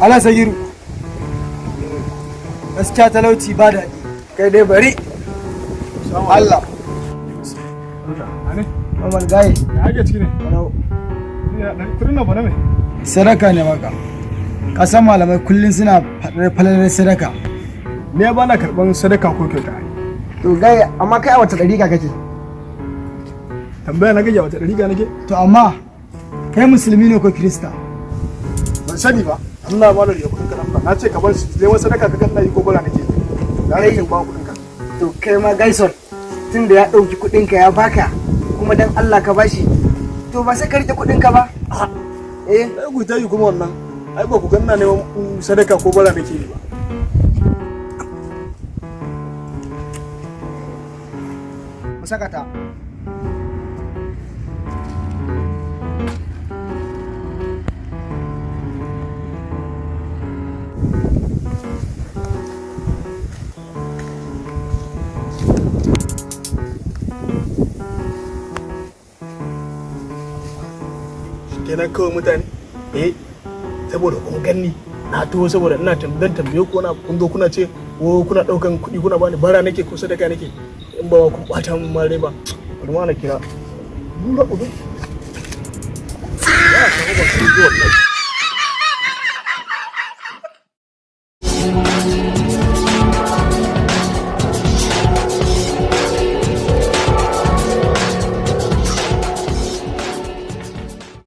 Ala Sagiru. Gaskiya talauci ba daɗi. Kai dai bari. Allah. Ane, Mamman gaye. ya ake ciki ne? Kudin nan fa na me? Sadaka ne maka. Kasan malamai kullum suna faɗar falalar sadaka. Ne ba na karɓan sadaka ko kyauta. To gaye, amma kai a wata ɗariƙa kake? Tambaya na gajiya, wata ɗariƙa nake? To amma kai musulmi ne ko Kirista? Ban sani ba. Allah ba da kuɗin ka nan. Na ce ka bar su neman sadaka ka ganna yi ko bara nake. Da Kai. kake ba kuɗin ka. To kai ma Gaison, tun da ya ɗauki kuɗinka ya baka, kuma dan Allah ka bashi, to ba sai ka riƙe kuɗinka ba. Eh. Ai ku ta yi kuma wannan. Ai ba ku ganna neman sadaka ko bara nake yi ba. Mu saka ta. Kenan kawai mutane saboda kun ganni na taho saboda ina tambayan tambaye ku na kun zo kuna ce ko kuna daukan kuɗi kuna bani, bara nake ko sadaka nake? In ba kun bata mun ma rai ba, bari ma na kira nura udu ya samu ba su zuwa.